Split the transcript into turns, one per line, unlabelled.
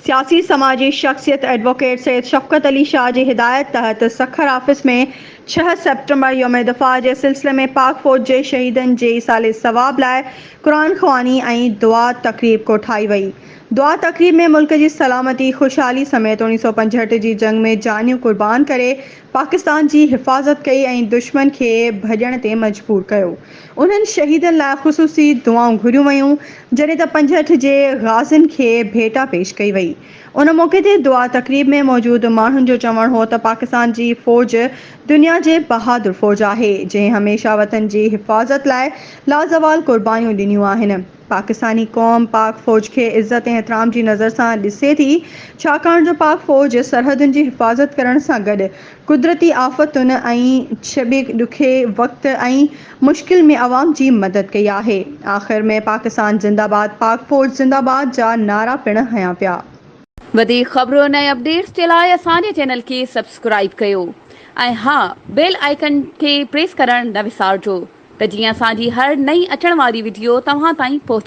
سياسي سماجي شخصيت ايڊووڪيٽ سيد شفقت علي شاهه جي هدايت تحت سکر آفيس ۾ ڇهه سيپٽمبر يوم دفاع جي سلسلي ۾ پاڪ فوج جي شهيدن جي ايصال ثواب لاء قرآن خواني ۽ دعا تقريب ڪوٺائي وئي. دعا تقريب ۾ ملڪ جي سلامتي، خوشحالي سميت 1965 جي جنگ ۾ جانيون قربان ڪري پاڪستان جي حفاظت ڪئي ۽ دشمن کي ڀڄڻ تي مجبور ڪيو. انهن شهيدن لاء خصوصي دعائون گهريون ويون، جڏهن ته 65 جي غازين کي ڀيٽا پيش ڪئي وئي. ان موقعي تي دعا تقريب ۾ موجود ماڻهن جو چوڻ هو ته پاڪستان جي فوج دنيا جي بهادر فوج آهي، جنهن هميشه وطن جي حفاظت لاء لازوال قربانيون ڏنيون آهن. پاڪستاني قوم پاڪ فوج کي عزت ۽ احترام جي نظر سان ڏسي ٿي، ڇاڪاڻ جو پاڪ فوج سرحدن جي حفاظت ڪرڻ سان گڏ قدرتي آفتن ۽ ڇٻي ڏکي وقت ۽ مشڪل ۾ عوام جي مدد ڪئي آهي. آخر ۾ پاڪستان زنده باد پاڪ فوج زنده باد جا نعرا پڻ هنيا ويا.
وڌيڪ خبرن ۽ اپڊيٽس جي لاء اسان جي چينل کي سبسڪرائيب ڪيو ۽ ها بيل آئيڪن کي پريس ڪرڻ نه وسارجو. ته جيئن اسان جي هر نئين اچڻ واري وڊيو توهان تائين پهچي.